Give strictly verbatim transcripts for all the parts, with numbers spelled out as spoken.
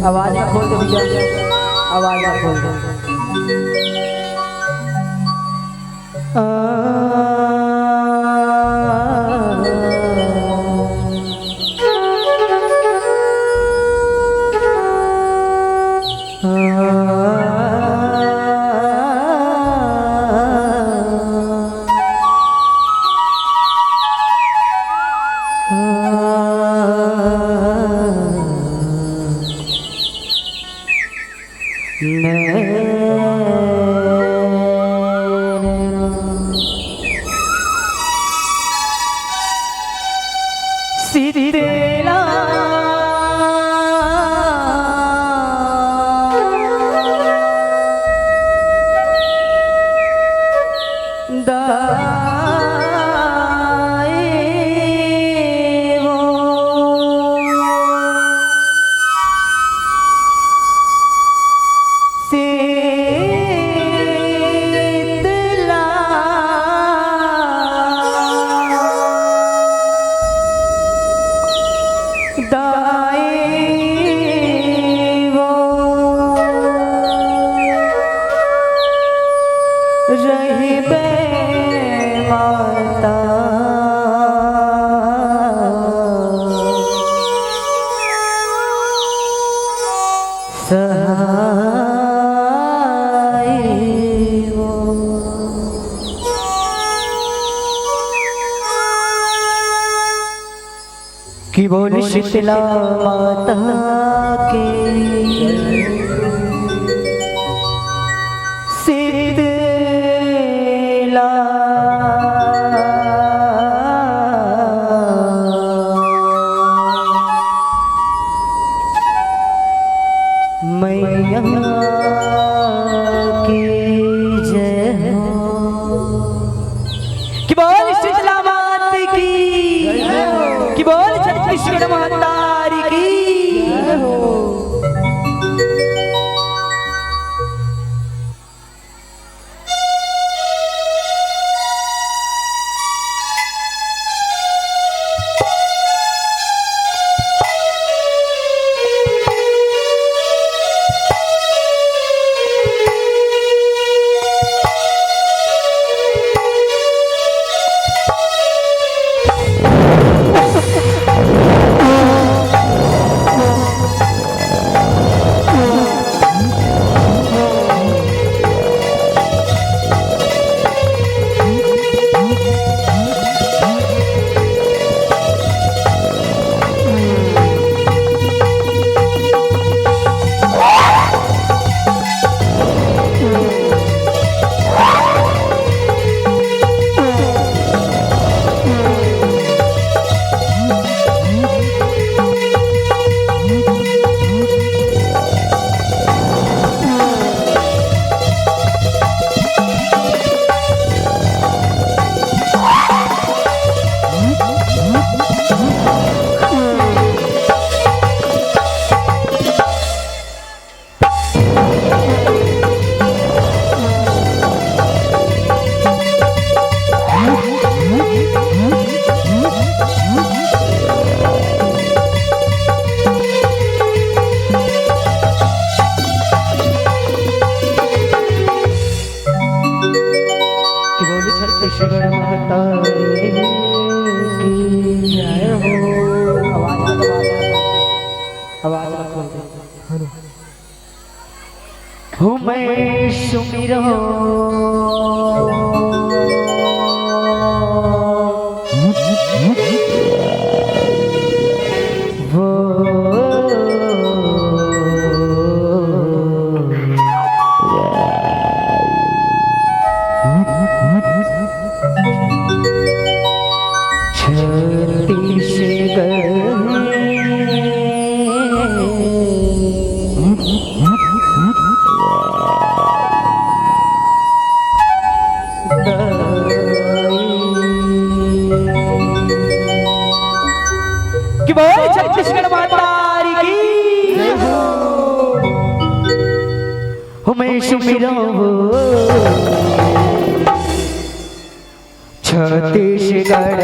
आवाज ला खोल दे भैया, आवाज ला खोल दे। सीतेला दाई वो। सीतेला दाई वो रहिबे माता सहाय वो। कि बोल शीतला माता की, शीतला मैया की जय हो। कि बोल शीतला माता की, कि बोल छत्तीसगढ़ महतारी की। कि बोली छत्तीसगढ़ महतारी की जय हो। आवाज, आवाज, आवाज, आवाज रखो। हेलो। हूँ मैं सुमिरो वो छत्तीसगढ़। कि बोल छत्तीसगढ़ महतारी की। हो मैं सुमिरो छत्तीसगढ़।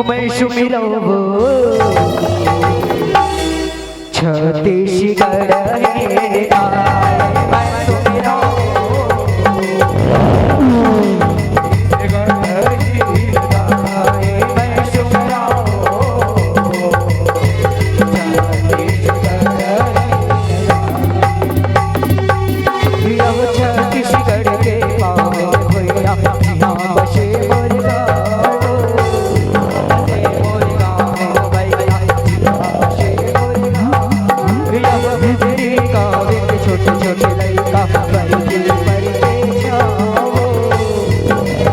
मैं सुमिरंव छत्तीसगढ़ हे ताय, मैं सुमिरंव छत्तीसगढ़ हे ताय, मैं सुमिरंव छत्तीसगढ़ हे ताय। अब छत्तीसगढ़ के पावन भुइयां, इहां बसे मोर गाँव। बसे मोर गाँव भैया, इहां बसे मोर गाँव। अब बिजली का बिल छोटे छोटे लइका, बइठे बइठे छाँव।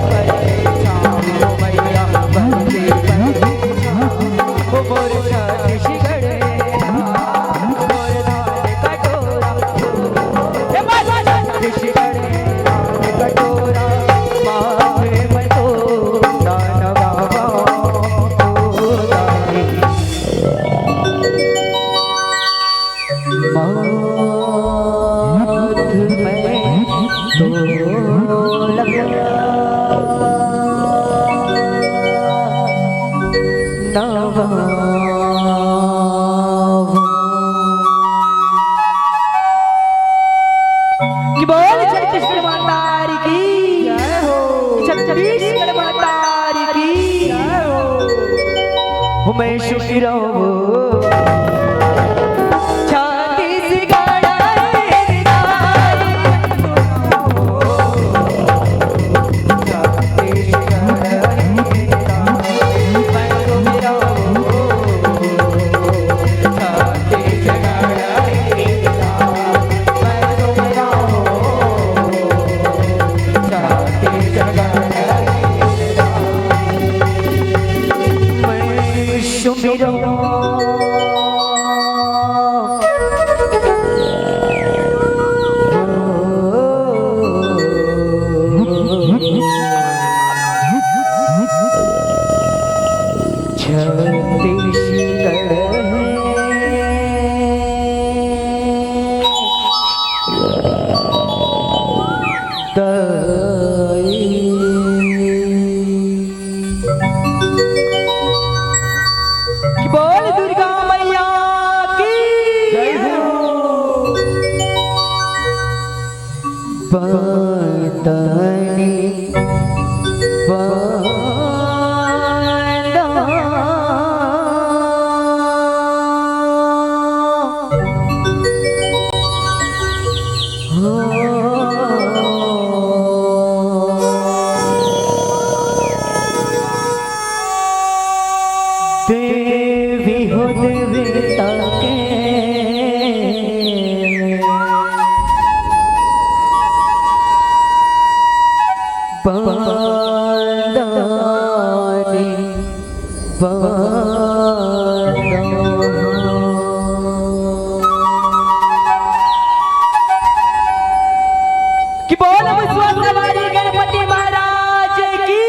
बइठे छाँव भैया, बइठे बइठे छाँव। ओ मोर छत्तीसगढ़ कि बोल छत्तीसगढ़ महतारी की। जय हो। छत्तीसगढ़ महतारी की। जय हो। मैं सुमिरंव छत्तीसगढ़ हे ताय। बोल दुर्गा मैया की। जय हो। बंदनी बंदना। देवी हो देवता के बंदनी बंदना। कि बोल विश्वास वाली गणपति महाराज की।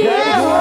जय हो।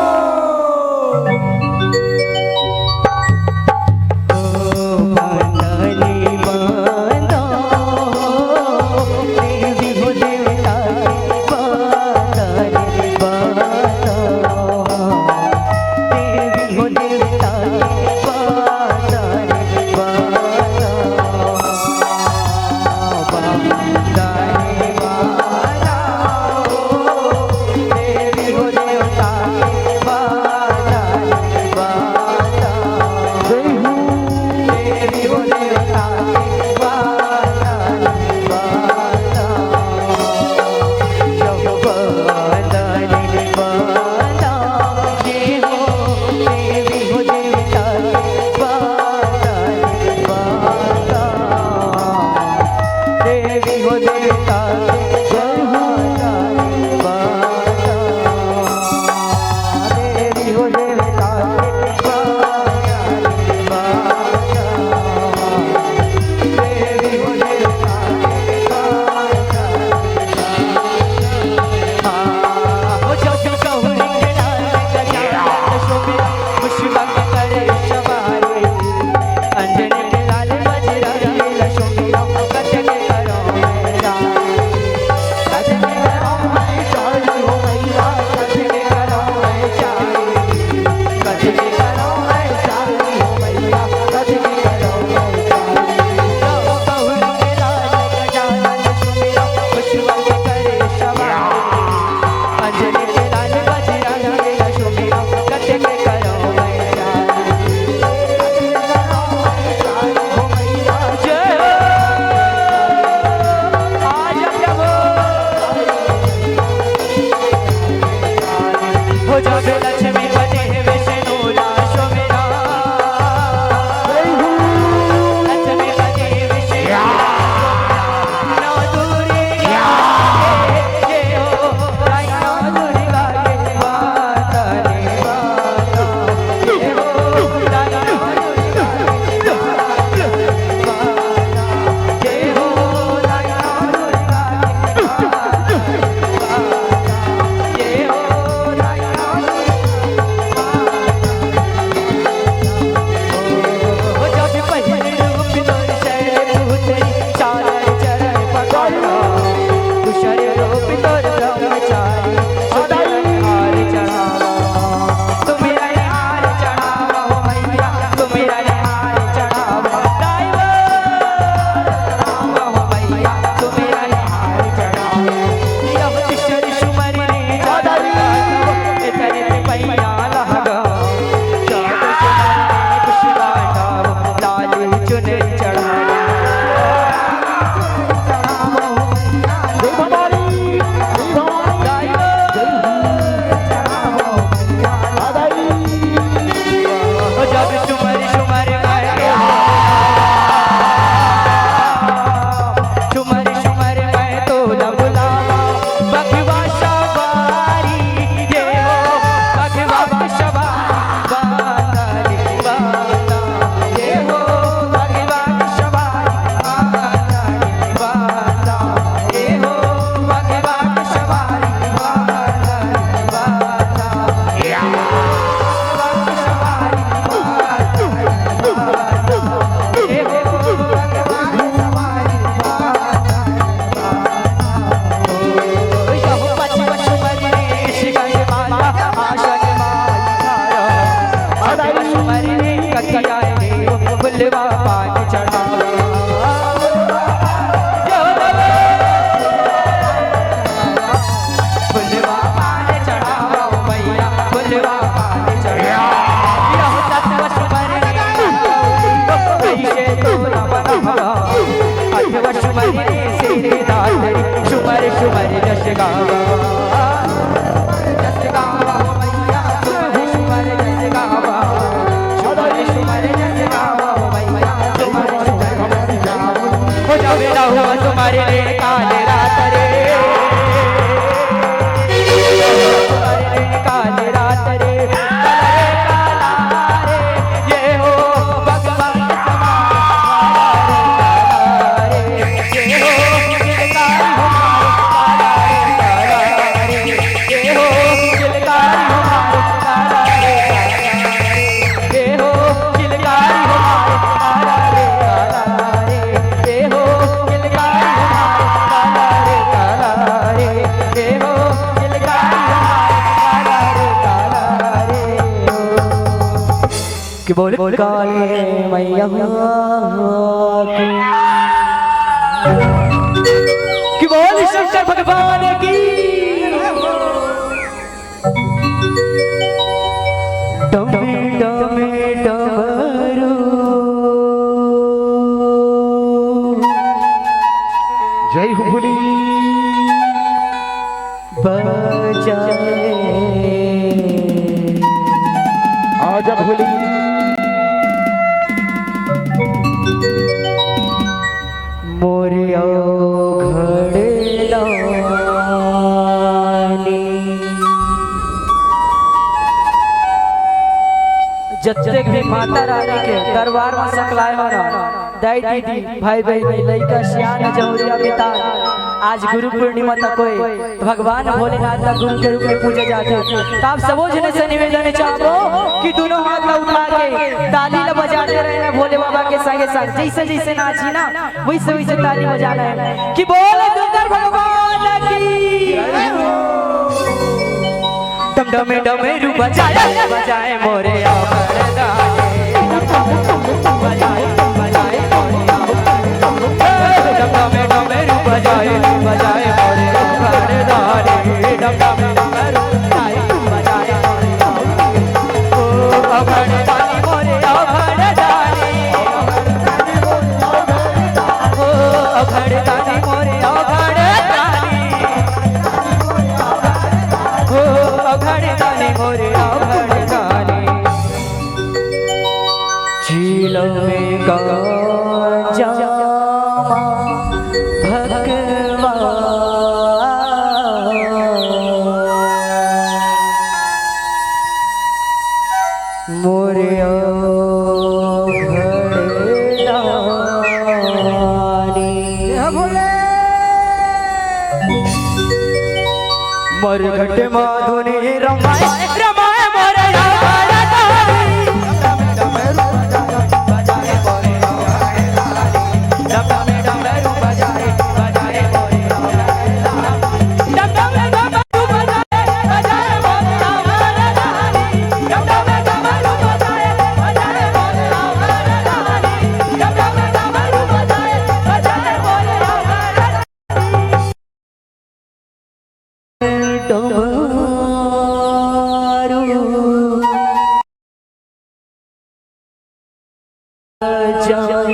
तुम्हारे लिए काल रात रे, तुम्हारे लिए काल रात रे। कि बोल काली मैया की, कि बोल शंकर भगवान की। डमे डमे डमरू। जय हो भोले। बजाए। आजा भोले। मोर अवघड़ दानी। जतेक भी माता रानी के दरबार में सकलाए हो ना, दाई दीदी, भाई बहिनी, लइका सियान, जौरिया बेटा, आज गुरु पूर्णिमा तक होए, भगवान भोलेनाथ ला गुरु के रूप में पूजे जाथे। त आप सबो झने से निवेदन चाहबो कि दुनों हाथ ला उठा के ताली ला बजाते रहना भोले बाबा के संगे संग। जैसे जैसे नाची ना, वैसे वैसे ताली बजाना है। कि बोल शंकर भगवान की। डम डम डमरू बजाए, बजाए मोरे अवघड़ दानी। बजाए, बजाए मोरे अवघड़ दानी। डम डम डमरू बजाए, बजाए मोरे अवघड़ दानी। डम डम डमरू बजाए, बजाए मोरे अवघड़ दानी। ओ अवघड़ दानी मोरे अवघड़ दानी। ओ अवघड़ दानी मोरे अवघड़ दानी। ओ अवघड़ दानी मोरे अवघड़ दानी। चीलम गांजा भकवा। मोर अवघड़ दानी। जय हो भोले। मरघट माधुनी रमाए, रमाए मोर अवघड़ दानी। डमरू जाए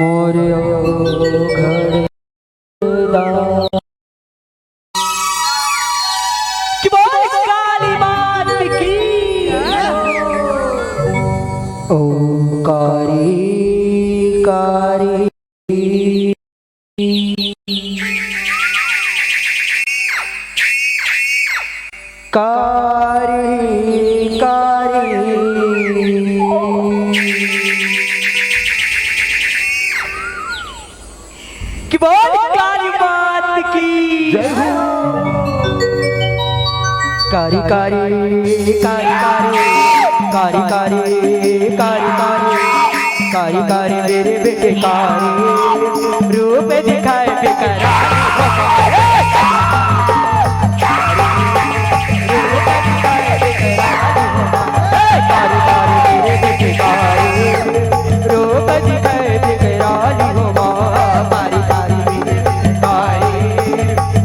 मोर अवघड़ दानी। कि बोल काली मात की। ओंकारी कारी। कारी, कारी। कि बोल काली मात की। जय हो। कारी, कारी, कारी, कारी। कारी, कारी, कारी, कारी, कारी, मेरे बेटे कारी। रूप दिखाए बिकराल हो गए। कारी, कारी, मेरे बेटे कारी। रूप दिखाए बिकराल हो गए। कारी, कारी, मेरे बेटे कारी।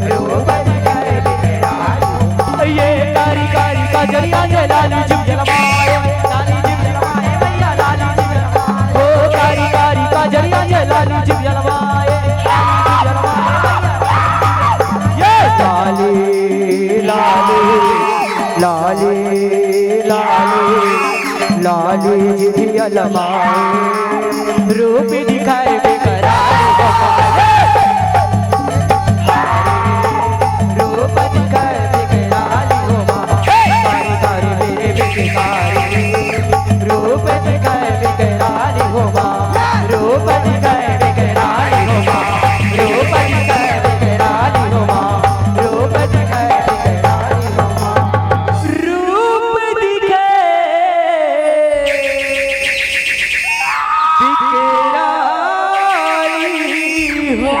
रूप दिखाए बिकराल हो गए। ये कारी कारी काजरिया जे लाली जीव जलवाए, लाली जीव जलवाए, भैया लाली जीव जलवाए। ओ कारी कारी काजरिया जे लाली जीव जलवाए। रूप दिखाए बेकरार हो माया। रूप दिखाए बेकरार हो माया। रूप दिखाए बेकरार हो माया। रूप दिखाए बेकरार हो माया। रूप दिखाए बेकरार हो माया। रूप दिखाए बेकरार हो माया। रूप दिखाए बिकराली हो।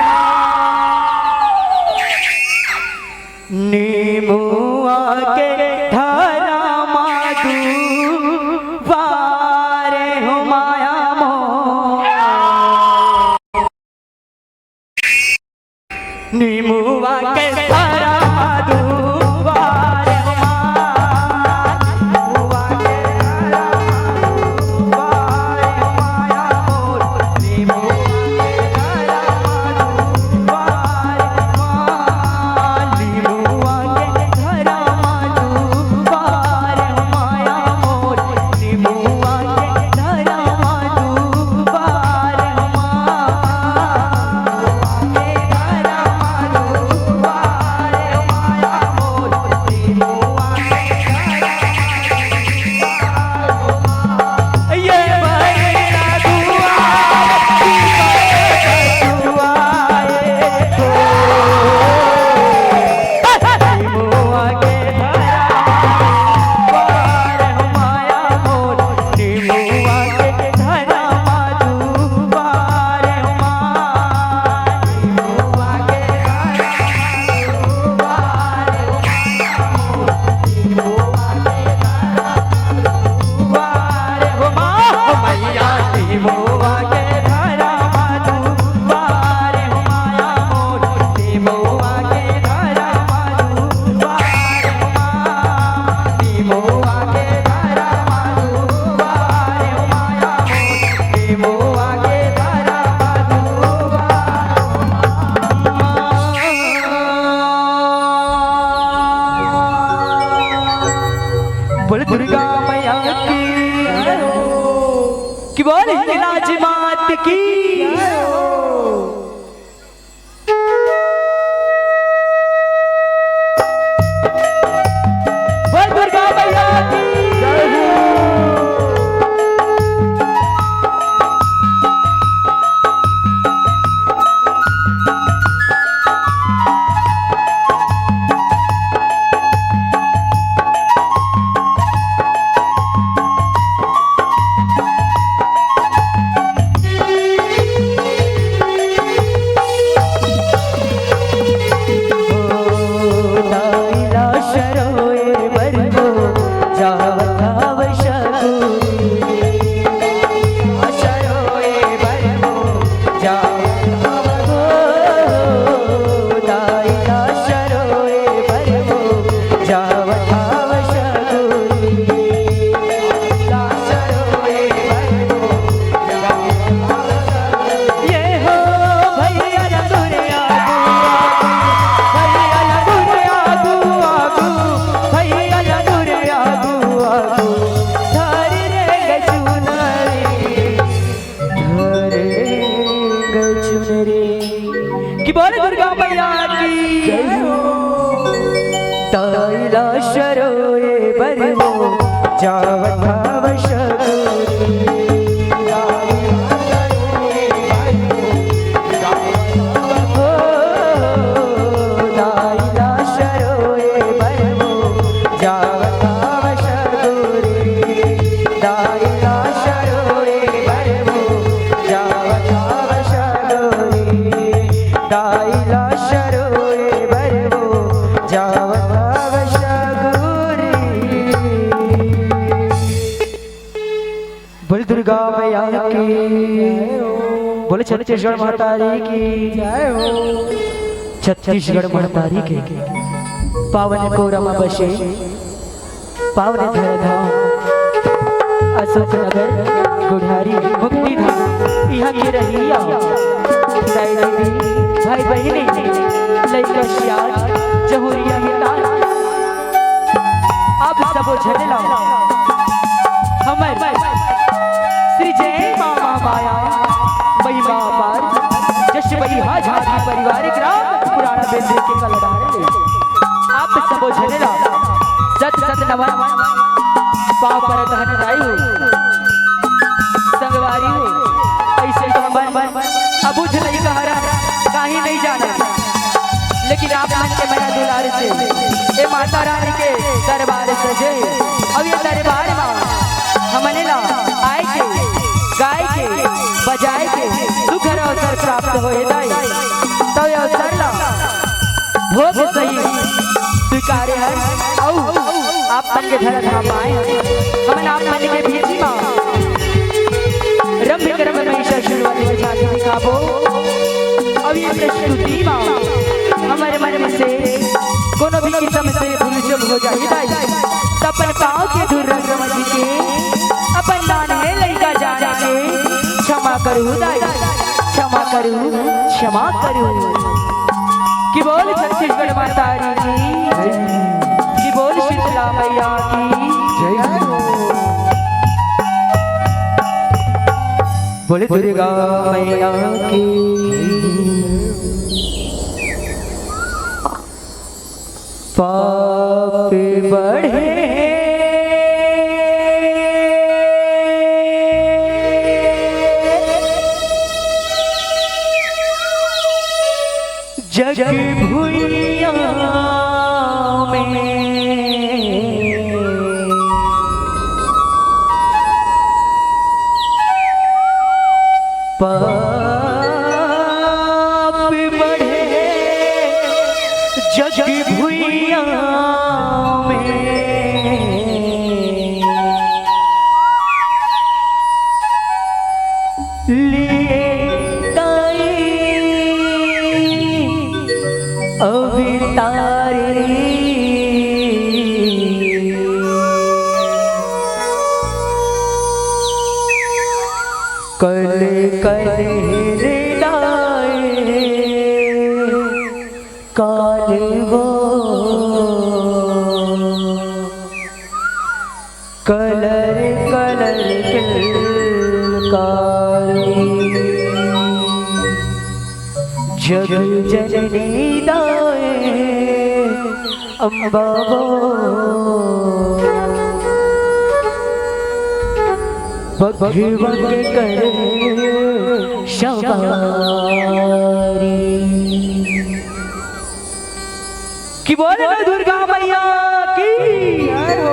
नीमुआ के धरा मा दुबारे हो माया मोर। नीमुआ के धरा मा दुबारे हो माया। नीमुआ के धरा मा दुबारे हो माया मोर। नीमुआ के धरा मा दुबारे हो माया। नीमुआ के धरा मा दुबारे हो माया मोर। नीमुआ के धरा मा दुबारे हो माया। बोल दुर्गा मैया की, कि बोल हिंगलाज मात की। बोल दुर्गा मैया की। कि बोल दुर्गा मैया की। ताईला शरोए बरवो जावत भाव शकुनी। बोल दुर्गा मैया की। बोल छत्तीसगढ़ महतारी की। जय हो। छत्तीसगढ़ महतारी के पावन कोरा म बसे पावन धरा धाम अशोक नगर गुढ़ारी मुक्ति धाम इहाँ के रहइया दाई दीदी भाई बहिनी लइका सियान जहुरिया मितान आप सबो झन ला हमर बिंदी के कलदार ले। आप सबो झने ला सत सत नमन, पाँव परत हन दाई हो, संगवारी हो। अइसे तो हमन अबूझ लइका हरन, काहीं नइ जानन, लेकिन आप मन के मया दुलार से ए माता रानी के दरबार सजे हे। अउ ए दरबार म हमने ला आए के, गाए के, बजाए के सुघर अवसर प्राप्त होए हे दाई। तो ए अवसर ला भोग सही स्वीकारे हन अउ आप मन के धरा धाम आए हन। हमन आप मन के बीच म रम्य क्रम में महिषासुर वध के झांकी दिखाबो। अउ ए प्रस्तुति म हमर मन से कोनो भी किसम से भूल चूक हो जाही दाई, त अपन पाँव के धूर ल समझ के, अपन नान्हे लइका जान के क्षमा करहू दाई, क्षमा करहू, क्षमा करहू। कि बोल छत्तीसगढ़ माता रानी की, कि बोल शीतला मैया की। जय हो। बोले दुर्गा मैया की। पाप बढ़े जग भुइयां में। पाप बढ़े जग भुइयां में। लिए ताई अवतारी। कल कल हृदय काल वो। कलर कलर किलकारी जग जननी दाए अम्बा वो। बघवा के कर सवारी। कि बोले दुर्गा मैया की जय हो।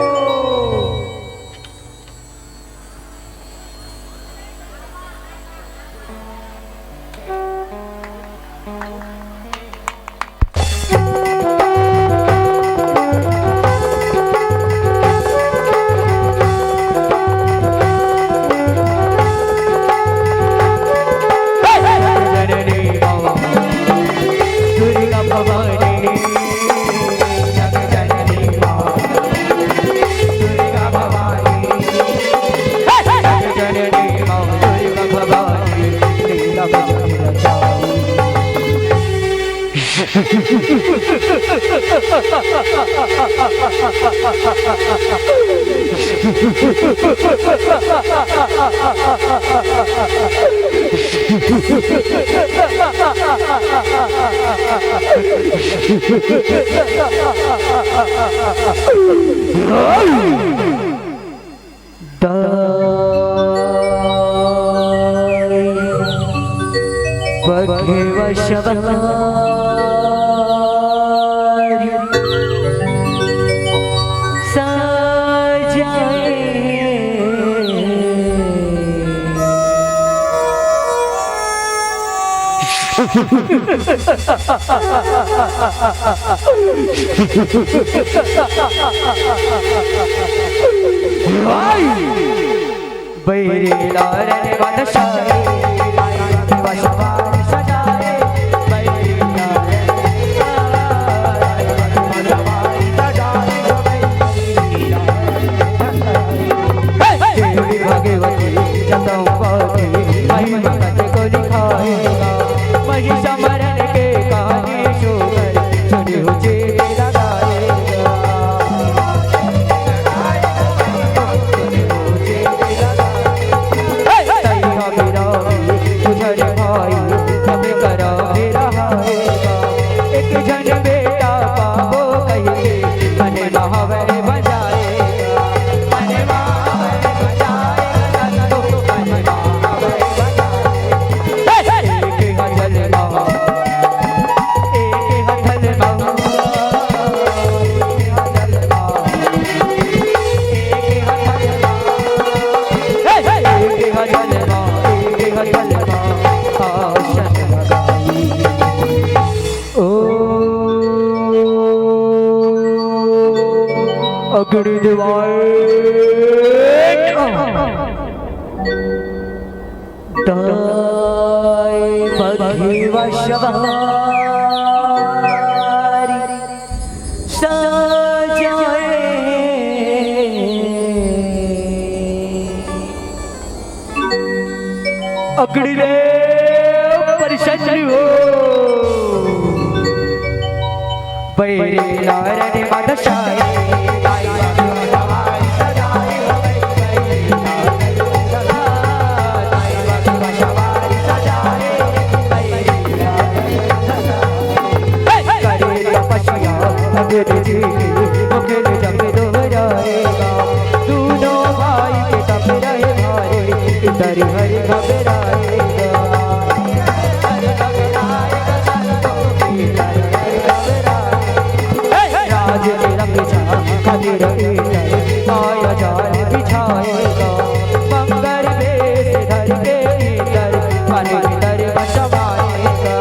दाई बघवा सवारी सजाए। बैरी लालन बन सारे, लालन बन सवार सजाए। बैरी लालन बन सवार सजाए। हे, हे। देवी भगवती जगदम्बा की महिमा कत को लिखाएगा। महिषा मरण के कहानी सुनकर सुनी हो जे लगाएगा। हे, हे। तैया मेरा तुझे भाई जन बेटा पाबो कहिके, मन महावर बजाएगा, मन महावर बजाएगा, मन महावर बजाएगा। एक हथल मा, एक हथल मा, एक हथल मा, एक हथल मा, आसन लगाई। ओ अग्नि देवाय दाय बघिवा सवारी सजाए। अग्निदेव प्रसन्न हो। बैरी लारन मदशाई, करे तपस्या अग्नि जी की, मुखिल जब दोहराएगा। दोनों भाई के तप रहे भारी, इधर हर घबराएगा। राज तिलक झा खातिर इधर माया जाल बिछाएगा। मंगल बेश धर के इधर पानी भीतर बसवाएगा।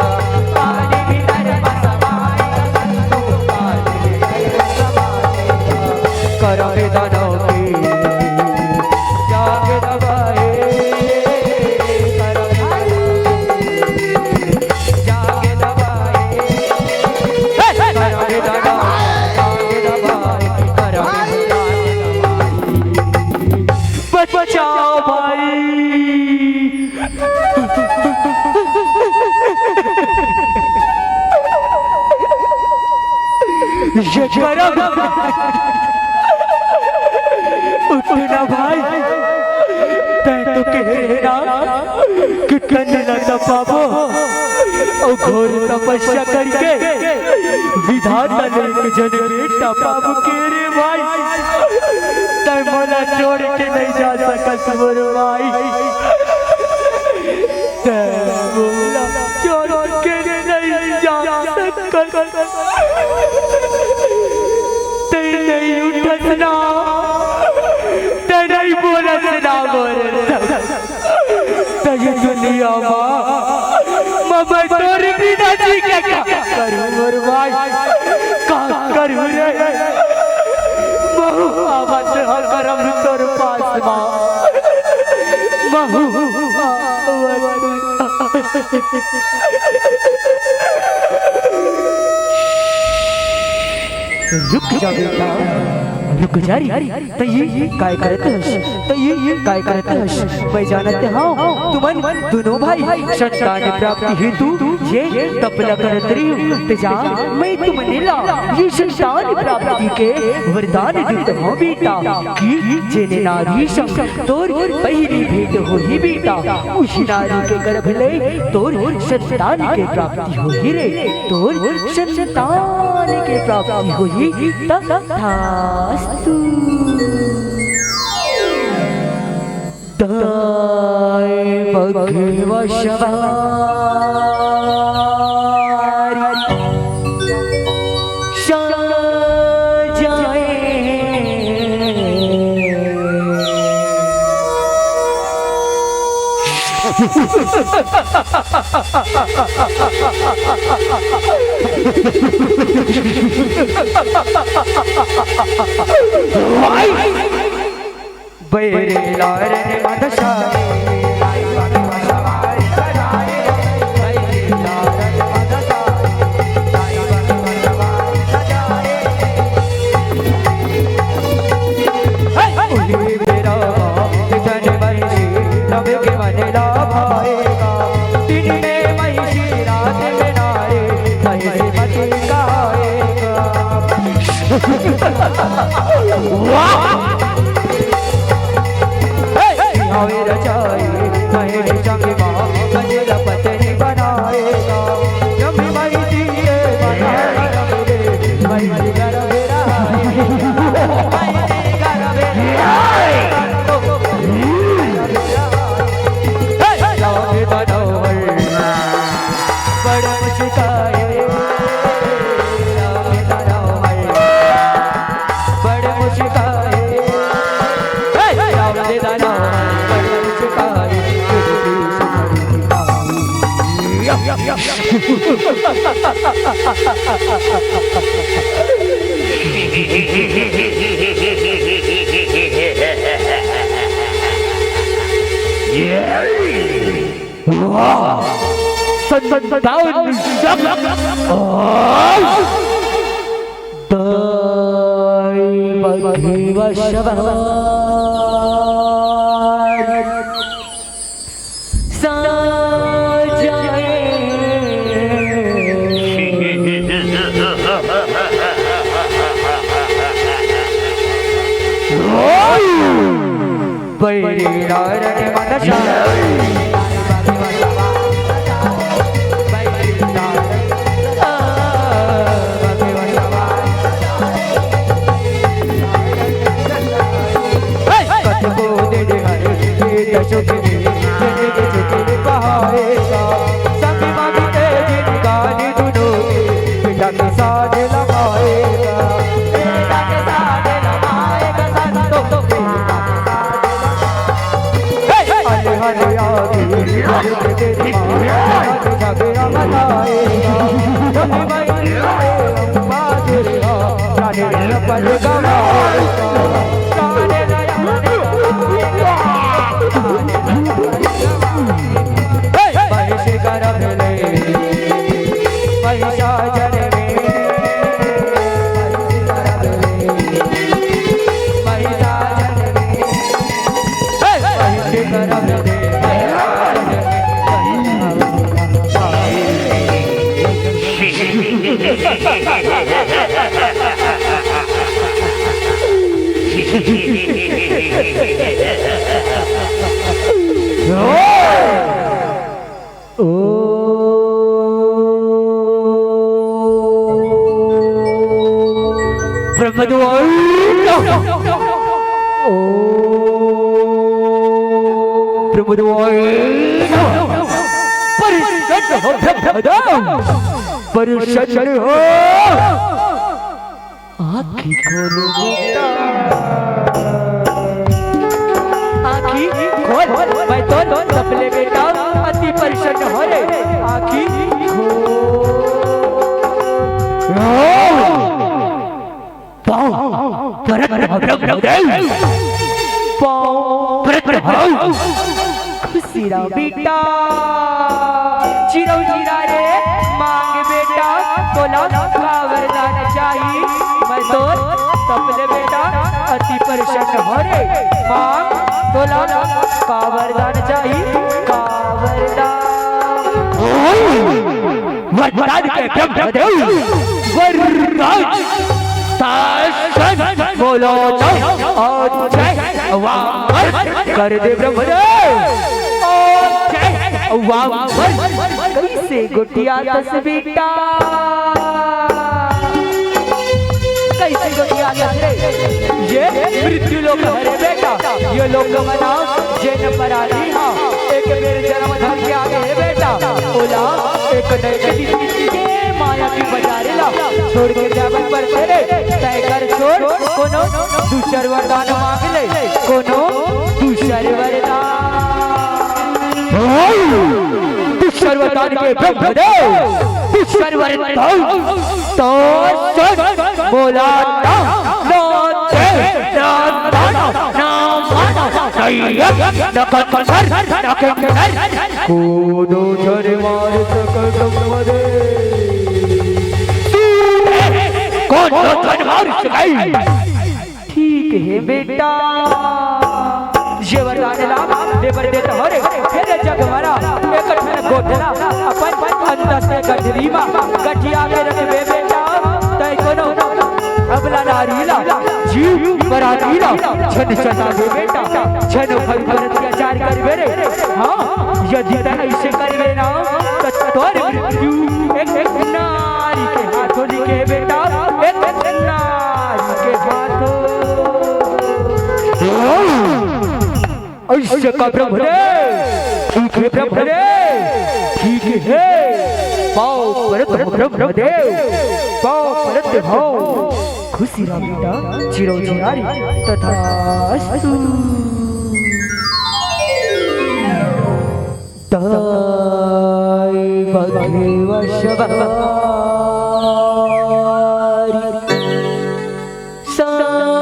पानी भीतर बसवाएगा। करम दानव की जाग दबाए, करम दानव की जाग दबाए, करम दानव की जाग दबाए, करम दानव की। बचाओ भाई। ये करम उठना भाई, तैं तो कहे रहे ना कि कन्या ला न पाबो, अउ घोर तपस्या करके विधाता ले एक जन बेटा पाबो कहे रहे भाई। तैं मोला छोड़ के नहीं जा सकस मोर भाई। तैं मोला छोड़ के नहीं जा सकस। तैं नहीं उठस ना, तैं नहीं बोलस ना मोर। तैं ये दुनिया मा, मैं तोर बिना जी के का करूं मोर भाई, का करूं रे? महू आवत ह करम तोर पास मा, महू आवत। रुक जा बेटा, रुक जा रे। तैं ये काय करत हस? तैं ये काय करत हस? मैं जानत हंव, तुमन दुनों भाई संतान प्राप्ति हेतु ये तप ल करत रहिव। त जा, मैं तुमन ला ये संतान प्राप्ति के वरदान देत हंव बेटा, कि जेन नारी संग तोर पहिली भेंट होही बेटा, उही नारी के गर्भ ले तोर संतान के प्राप्ति होही रे, तोर संतान के प्राप्ति होही। तथास्तु। दाय बघवा सवारी सजाए। बैरी लारन मदशाई, उही बेरा मा जन बंसी नभ के मन ला भाएगा। दिन में महिषी रात में नारी, महिषी मती कहाएगा। वाह! हे, हे, आवे रचाई, महिषी चंद्रमा, गजरा पत्नी बनाएगा। जब भी महिषी के बना संतान शक। दैव दिवस। ब्रह्मद्वार। ओम ब्रह्मद्वार। प्रसन्न हो ब्रह्मदेव, प्रसन्न हो। आँखी खोल बेटा, आँखी खोल। मैं तो तपले बेटा अति प्रसन्न हो रे। आँखी खोल। पाँव परत हो ब्रह्मदेव, पाँव परत हो। खुशी रहो बेटा, चिरौ चिरा रे। मांग बेटा, तोला का वरदान चाही? मैं तो तपले बेटा अति प्रसन्न हो रे। मांग, तोला का वरदान चाही? का वरदान? वरदान के ब्रह्मदेव, वरदान। शासन बोलो तो अक्षय वामन कर दे ब्रह्मदेव। अक्षय वामन। कैसे गोठियाथस बेटा? कैसे गोठियाथस रे? ये मृत्यु लोक हरे बेटा, ये लोक मना जेन परानी हा। एक बेर जन्म धर के आगे हे बेटा, ओला एक न एक दिन के माया के बजारे ला छोड़ के जावन परथे रे। तय कर छोड़, कोनो दूसर वरदान मांग ले, कोनो दूसर वरदान। तू सर्वदान के ब्रह्मदेव, तू सर्वरत्न, तो सुन बोला ना, ना दे, ना दान, ना मान, ना यज्ञ, ना कंसर, ना किंकर, कूदो झर मार सकल ब्रह्मदेव। तू रे, कौन तो झर मार सकाई? ठीक हे बेटा, ये वरदान ला ले बर देत हो रे। हे रे जगवरा, एक ठन गोठला अपन अंदर से गठरी मा गठिया के रखबे बेटा। तय कोनो अबला नारी ला, जीव परानी ला झन सताबे बेटा, झन भर पर अत्याचार करबे रे। हाँ, यदि तय ऐसे करबे ना, त तोर मृत्यु एक, एक नारी के हाथों लिखे बेटा, एक, एक नारी के हाथों। ऐसे का ब्रह्मदेव, ठीक हे ब्रह्मदेव, ठीक हे। पाँव परत हो ब्रह्मदेव, पाँव परत हो। खुशी रहा बेटा, चिरौ चिरारी तथास्तु। दाई बघवा सवारी साजाए।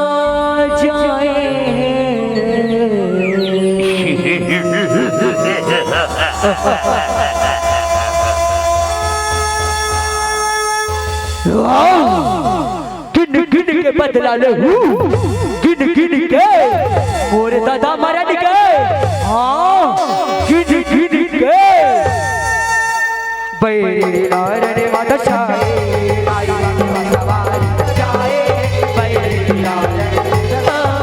गिन गिन के बदला ले हूँ, गिन गिन के मोरे दादा मरन के, हाँ, गिन गिन के। बैरी लाल रे माता छाए, बैरी लाल रे माता छाए, बैरी लाल रे माता छाए।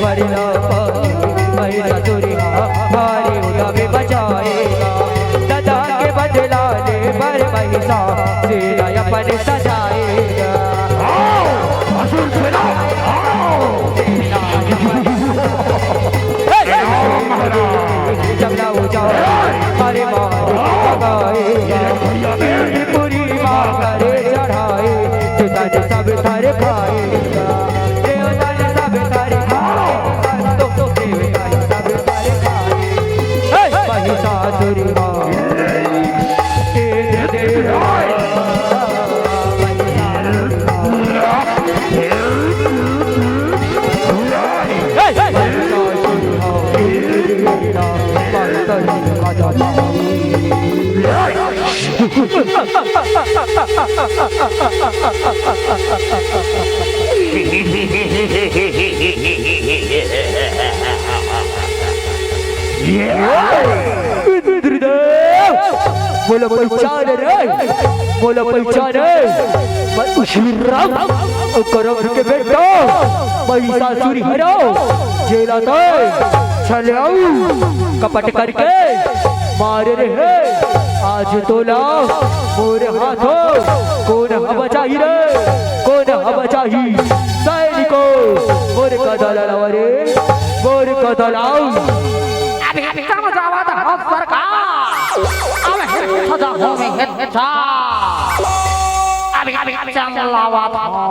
वरना पापी महिषासुर हा, भारी उठा में बचाएगा। दादा के बदला ले बर महिषासुर अपन सजाएगा। आओ, असुर सेना, आओ। हे, हे। आओ महाराज। जब ना हो जाओ, अरे मारे भगाए। पूरी माँ करे चढ़ाए, पिता जी सब थारे खाए। देवता ने सब थारे खाए, तो, तो देवता ने सब थारे खाए। हे, महिषासुर मार। हे, हे, हे। इंद्रदेव, मोला पहचान रे, मोला पहचान रे। मैं श्री राम, करम के बेटा, महिषासुर हराओ, जेला तय छल्याऊ कपट करके मारे रे हे। आज तोला मोर हाथों कोन ह बचाही रे, कोन ह बचाही? सैनिको, मोर कदा लावा रे, मोर कदा लाऊ। अभी, अभी चम जावत हो सरकार। अब हे सजा हो में हे चा। अभी, अभी चम लावत हो।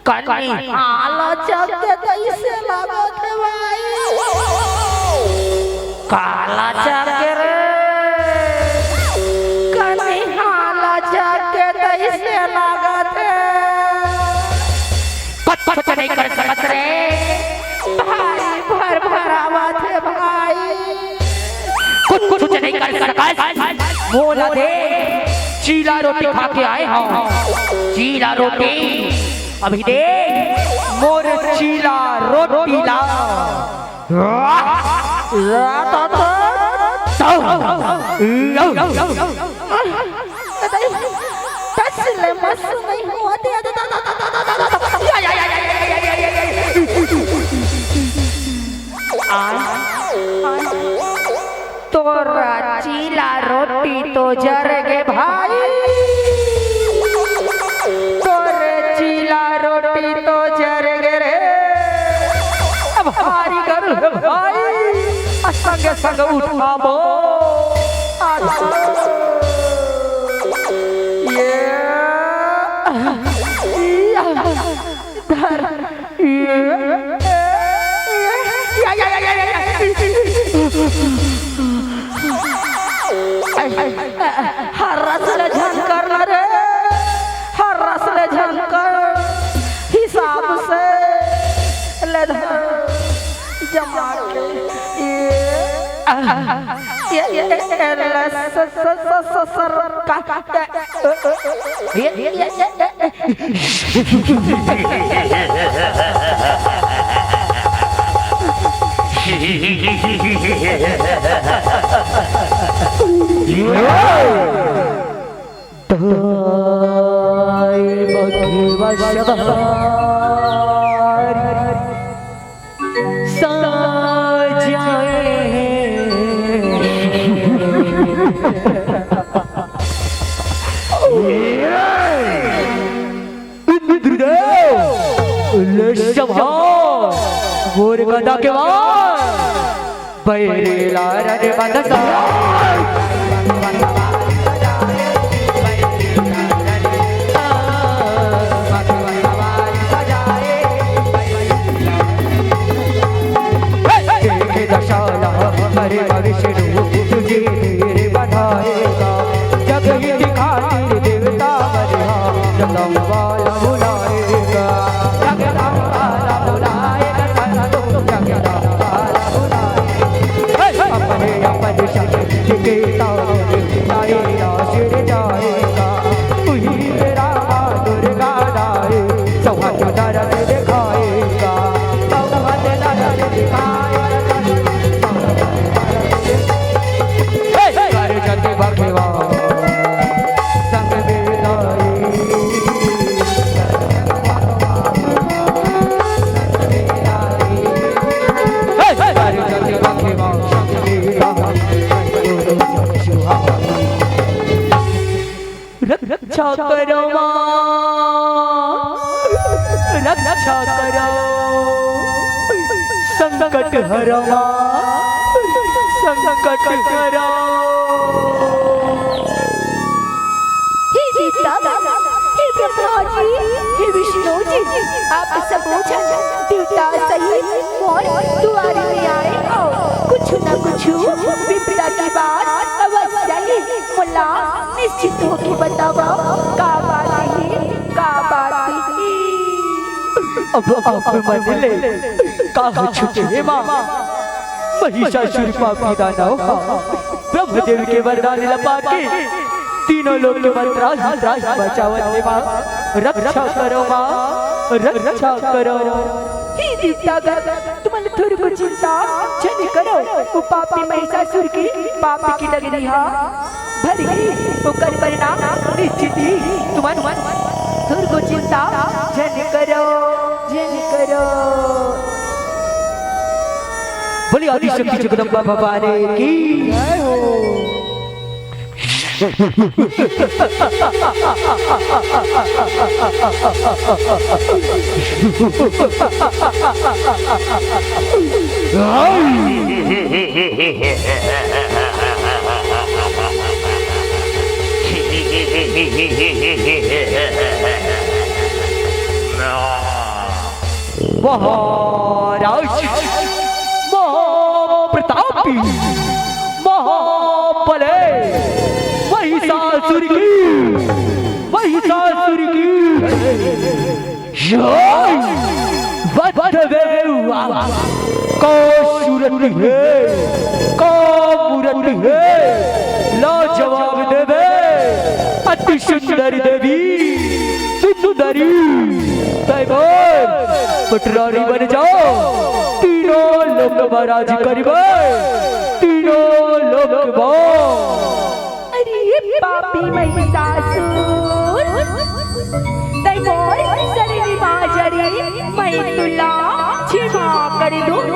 कन्नी हाला चक के तइसे लागत हे भाई। काला चक के रे। कन्नी हाला चक के तइसे लागत हे। कुछ, कुछ नहीं कर सकत रे। भाई भर भरावत हे भाई। कुछ, कुछ नहीं कर सकत। मोला दे, चीला रोटी खा के आए हँव। चीला रोटी। अभी दे, मोर चीला रोटी ला। बस ले, बस नहीं हुआ। तोर चीला रोटी तो जर गे भाई, तोर चीला रोटी तो जर गे रे। अब हारी कर भाई, संग संग उठाबो। ये धर। हर्रा से ले झन कर ना रे, हर्रा से ले झन कर, हिसाब से ले धर जमा के। ये, ये, ये, ये, ले स-, स-, स-, स-, सर का, का, ये, ये, ये, ये, ये। इंद्रदेव, ले संभाल, पैरेला रे बदसा। देखे दशाला करे विष्णु तुझे देर बनाएगा। जग हित खातिर देवता बलिहार जगदम्बा बुलाएगा। जगदम्बा बुलाएगा, संतो जगदम्बा बुलाएगा। अपने अपन शक्ति के तारे तारे आशीर्वाद जाएगा। उही मेरा माँ दुर्गा रानी सौभाग्य दरस दिखाएगा। सौभाग्य दरस दिखाएगा। हे, हे, कर जग भगवान संग बेदाई। हे, हे, कर जग भगवान संग बेदाई। रक्षा करो माँ, रक्षा करो, संकट हरो माँ, संकट हरो। हे देवता, हे ब्रह्मा जी, हे विष्णु जी, आप सब झन देवता सहित मोर दुआरे में आए हो। कुछ न कुछ विपदा की बात अवश्य ही मोला निश्चित होके बतावा, का बात हे, का बात हे? अब आप मन ले का छूटे माँ, महिषासुर पापी दानव हा ब्रह्मदेव के वरदान ला पाके तीनों लोक के मन त्राहि त्राहि बचावत हे माँ। रक्षा करो माँ, रक्षा करो। हे देवतागण, तुमन थोरको चिंता झन करो, वो पापी महिषासुर के पाप के डगरी हा भरही, ओकर परिणाम निश्चित ही। तुमन थोरको चिंता झन करो, झन करो। बोलिए आदिशक्ति जगदम्बा भवानी की। जय हो। महाराज, महाप्रतापी, महाबले महिषासुर की, महिषासुर की जय। बद्ध बेवा, का सूरत हे, का मूरत हे, लाजवाब देवे, अति सुंदर देवी, सुंदरी, तै मोर पटरानी बन जा, तीनों लोक मा राज करिबे, तीनों लोक मा। अरे ये पापी महिषासुर, तै मोर शरण मा जा रे, मैं तुला क्षमा कर दूं,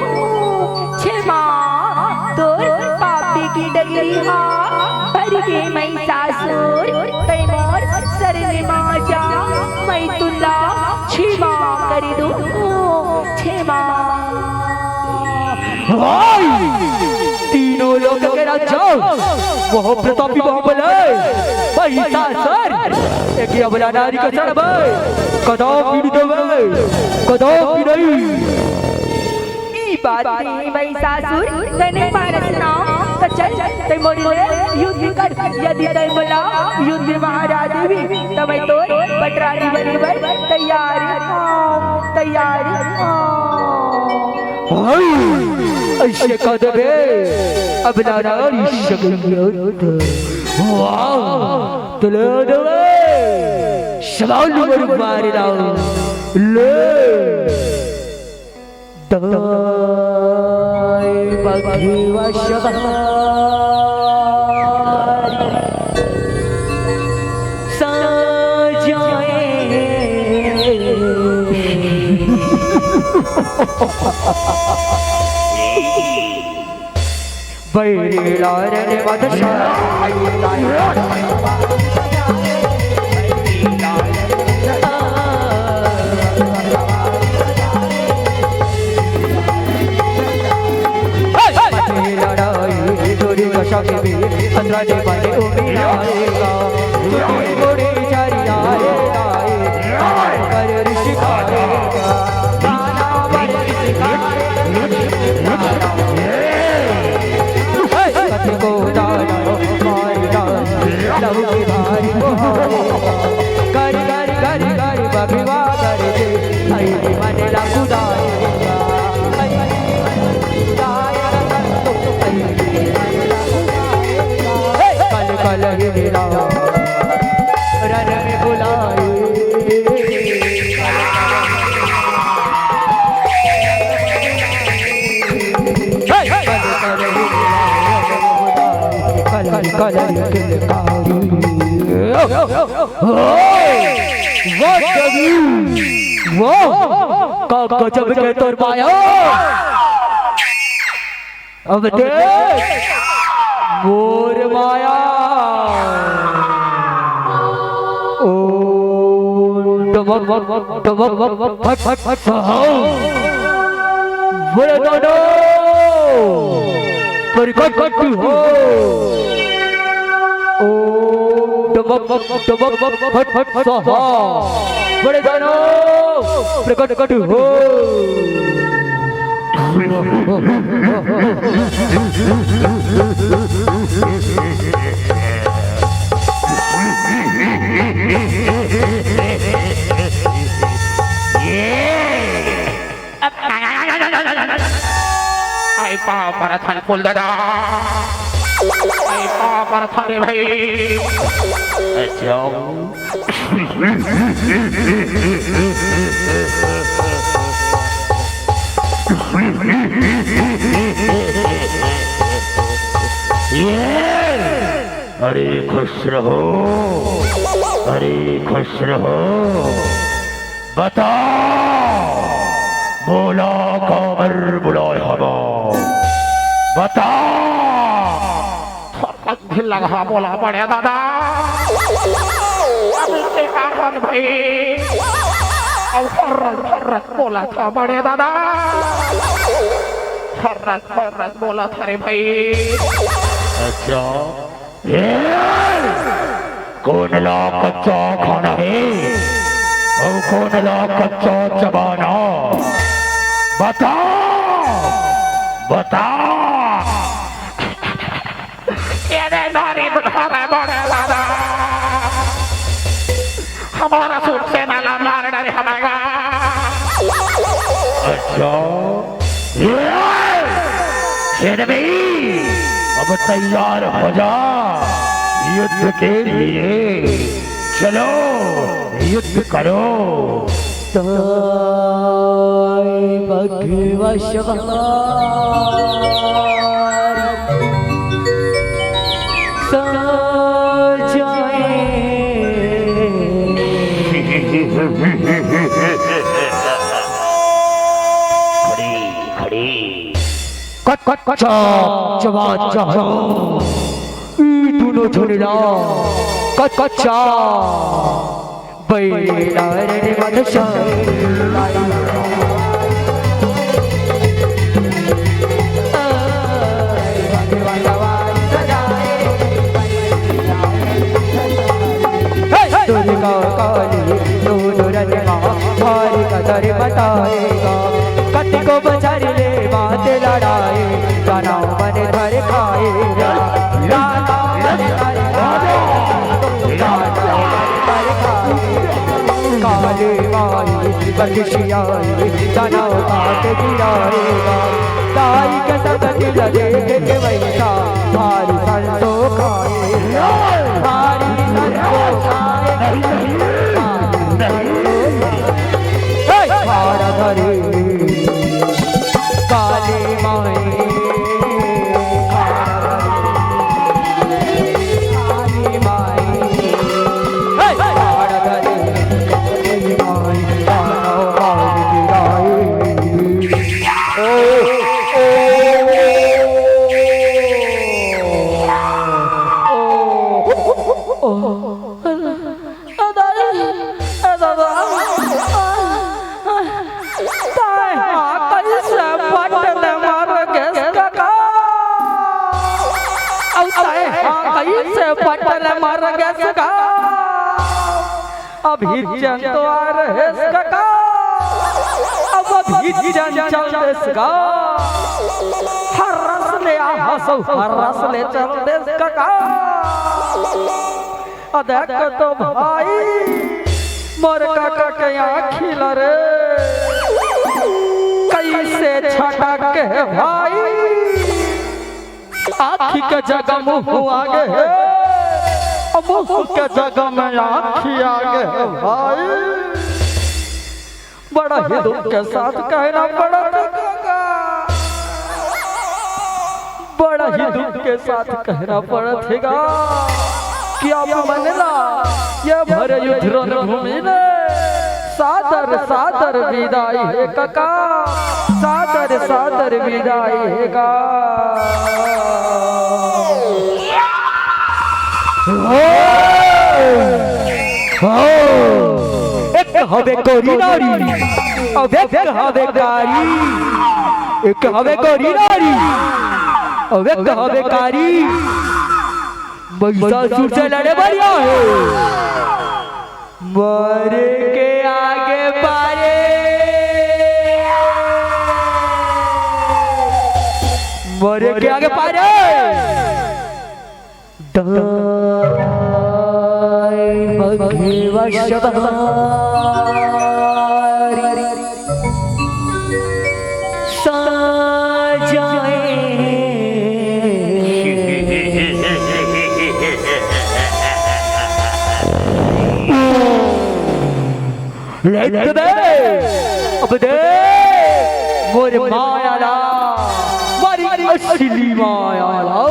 क्षमा। तोर पापी के डगरी हा भर गे महिषासुर, तै मोर शरण मा जा, मैं तुला क्षमा कर दूं, क्षमा। भाई, तीनों लोक के राजा, महाप्रतापी महाबले महिषासुर, एके अबला नारी के चढ़बे, कदापि नइ देबे, कदापि नइ। ई बात हे महिषासुर, तैं नइ मानस ना, त चल, तैं मोर ले युद्ध कर, यदि तैं मोला युद्ध मा हरा देबे, त मैं तोर पटरानी बने बर तैयार हूँ, तैयार हूँ। हाय, अइसे कह देबे, अबला नारी सगई। वाह, त ले देबे, सवाल नंबर बारह लाओ, ले। दाई बघवा सवारी साजाए। बैरी लारन मत शक्ति अतरा ने बने उमिराएगा, टूटी मुड़ी झरियाएगा, पर ऋषि खाएगा, नाना पर ऋषि खाएगा। कति को दाना मारिया, लहू की धारी को हारेगा। गरी गरी गरी गरी बघवा गरजे, अई मन ला कुदाएगा। कल कल ही मिला रन में बुलाए। कल कल ही किलकारी। वाह जगू, वाह, का गजब के तोर माया। अब देख मोर माया। ओम टमक टमक फट फट फट स्वाहा। वरदानो प्रकट हो। ओम टमक टमक फट फट स्वाहा। वरदानो प्रकट हो। आई पाँव परत हन फूल दादा, आई पाँव परत हन रे भाई। अच्छा। अरे खुश रहो, अरे खुश रहो। बता, बोला काबर बुलाय हवय? बता। थोरकन भी लगा बोला बड़े दादा। अभी ते का कर भाई? अब फर्रत फर्रत बोला था बड़े दादा। फर्रत फर्रत बोला था रे भाई। अच्छा। ए, कोन ला कच्चा खाना हे अउ कोन ला कच्चा चबाना? बता, बता। ये दे नारी बुढ़ा रे बड़े दादा। हमर सूर सेना ला मार डारे हवय गा। अच्छा। ए, सेनवी, अब तैयार हो जा युद्ध के लिए। चलो, युद्ध करो। ताय बघवा सवार सजाए। खड़ी, खड़ी। कच-, कच्चा चबा चबा। ई दूनों झन ला कच-, कच्चा। बैला रे मत दुर्गा काली दूनों रचना भारी कदर बताएगा। कति को बचारी ले बात लड़ाए, गाना मन धर खाएगा। गाना मन धर खाएगा। काली माई बरखिसियाई, तनव काट गिराएगा। दाई के संगति ल देख के वैसा भारी संतोष आए, भारी संतोष आए। हे! भारा धरे काली माई, काली माई, हे! भारा धरे काली माई, दानव मार गिराए। ओ, ओ, तैं हा कइसे पटल मर गेस गा? अभी जन तो आ रहेस कका, अब अभी जन चल देस गा। हरस ले आ हसौ, हरस ले चल देस कका। अ देख तो भाई, मोर कका के आँखी ला रे, कइसे छटक के भाई। आँखी के जगह मुँह आगे हे, अउ मुँह के जगह में आँखी आगे हे भाई। बड़ा ही दुख के साथ कहना पड़त हे कका, बड़ा ही दुख के साथ कहना पड़त हे गा कि आप मन ला ये भर युद्ध रणभूमि में सादर सादर विदाई हे कका, सादर सादर विदाई हे का। हो, हो, एक हवे कोरी नारी, अउ एक हवे कारी, एक हवे कोरी नारी, अउ एक हवे कारी। महिषासुर से लड़े बर आए हे, मरे के आगे पारे, मरे के आगे पारे। दाई मघे वशधारी साजाए। लेट दे, अब दे, मोर माया ला, मारी असली माया ला।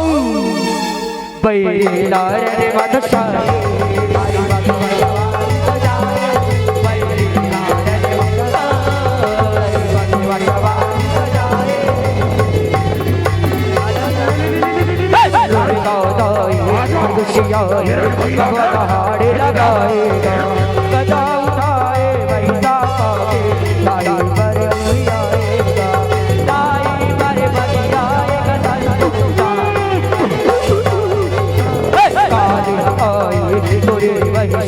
बैला रे मत सारे, लगाएगा, गदा उठाए, वैसा पाके, ताई पर आएगा, ताई पर आएगा, ताई पर आएगा। काल आए, तोरे वैसा,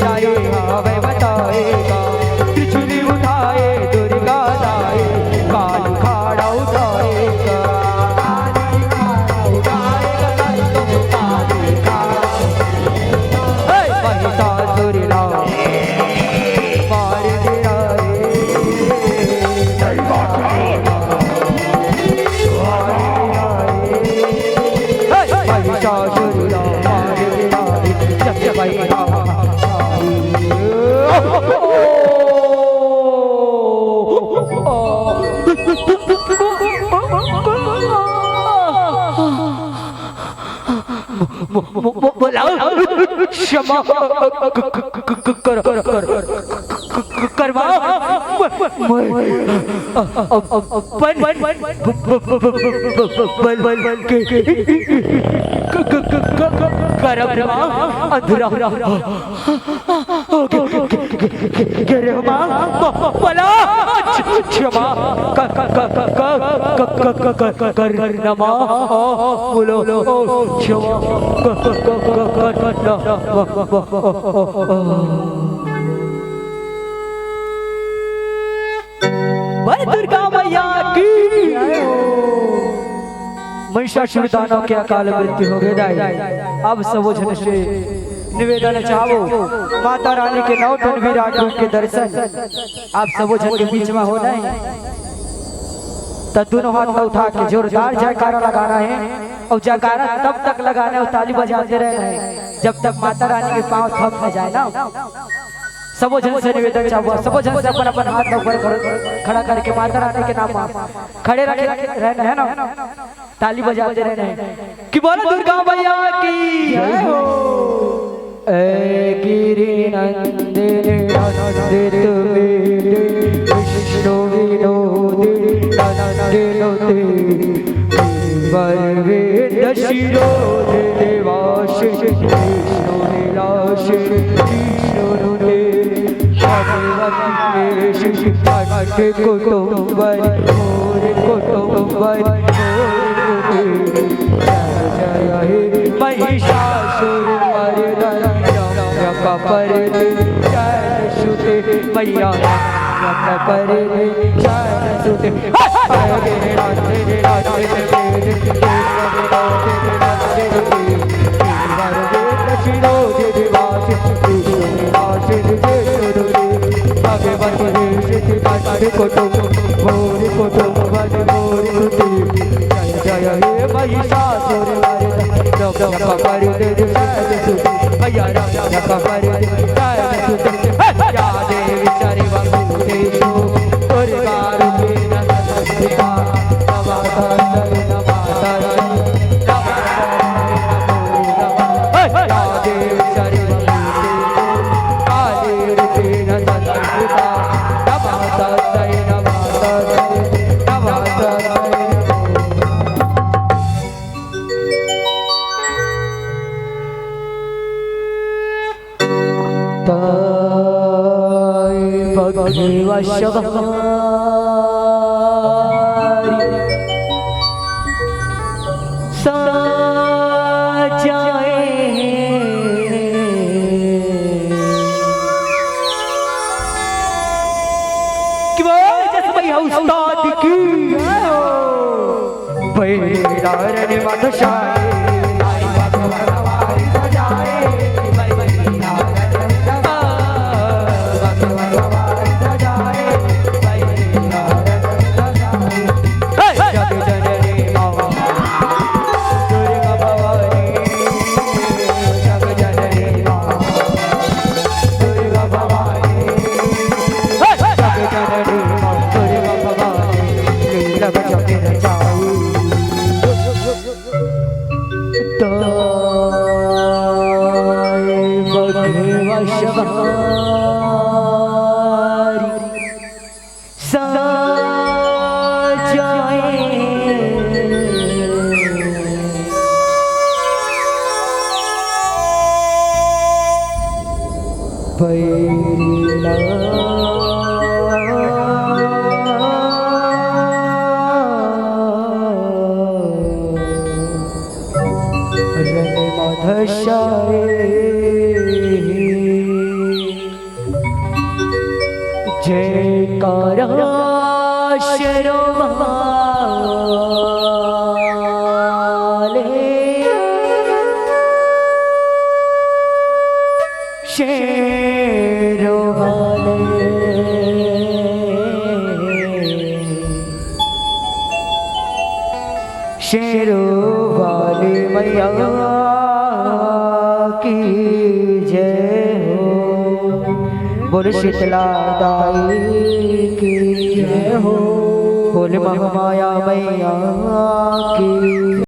जाए, आवे बताएगा, त्रिशूल उठाए, दुर्गा लाए, काल खाड़ा उठाएगा। महिषासुर ला मार गिराए। महिषासुर ला मार गिराए। जय जय भाई राम। बोला क्षमा कर, कर, कर, करवा। अपन बल के करवा अंधरा। गिरे माँ, पला, क्षमा करना माँ, बोलो, क्षमा करना। बोल दुर्गा मैया की। महिषासुर दानव के अकाल मृत्यु हो गे दाई। अब सबो झन से निवेदन चाहबो, माता रानी के नौ ठन विराट रूप के दर्शन आप सबो झन के बीच में हो जाए, त दोनों हाथ ला उठा के जोरदार जयकारा लगाना हे। अउ जयकारा तब तक लगाना हे अउ ताली बजाते रहना हे, जब तक माता रानी के पाँव थम न जाए ना। सबो झन से निवेदन चाहबो, सबो झन से अपन अपन हाथ ला ऊपर कर, खड़ा करके माता रानी के नाम मा खड़े रखे रहना हे ना, ताली बजाते रहना हे कि बोलो दुर्गा मैया की जय हो। ऐ गिरि नंदिनि नंदित मेरे विष्णु विनोदिनि नंदिनुते। वर वेद शिरोध देवाश विष्णु विलास विष्णु नुते। भगवती वेश भक्त कुटुंबर मोर कुटुंबर मोर कुटुंबर। जय जय हे महिषासुर मर्दन रम्य कपर दृश्य सुते। मैया रम्य कपर दृश्य सुते। भगवती कुटुंब भोर कुटुंब भोर कुटुंब। जय जय हे महिषासुर मर्दन रम्य कपर दृश्य सुते। मैया रम्य कपर दृश्य सुते। या देवी सर्वभूतेषु दुर्गारूपेण संस्थिता। नमस्तस्यै नमस्तस्यै नमस्तस्यै नमो नमः। या देवी सर्वभूतेषु कालीरूपेण संस्थिता। नमस्तस्यै नमस्तस्यै नमस्तस्यै नमो नमः। ताई बघवा सवारी साजाए। कि बोल जस भैया उस्ताद की जय हो। बैरारन मत शाही। जयकारा शेरों वाले, शेरों वाले, शेरों वाली मैया की जय हो। बोलो शीतला दाई की जय हो। बोले महामाया मैया की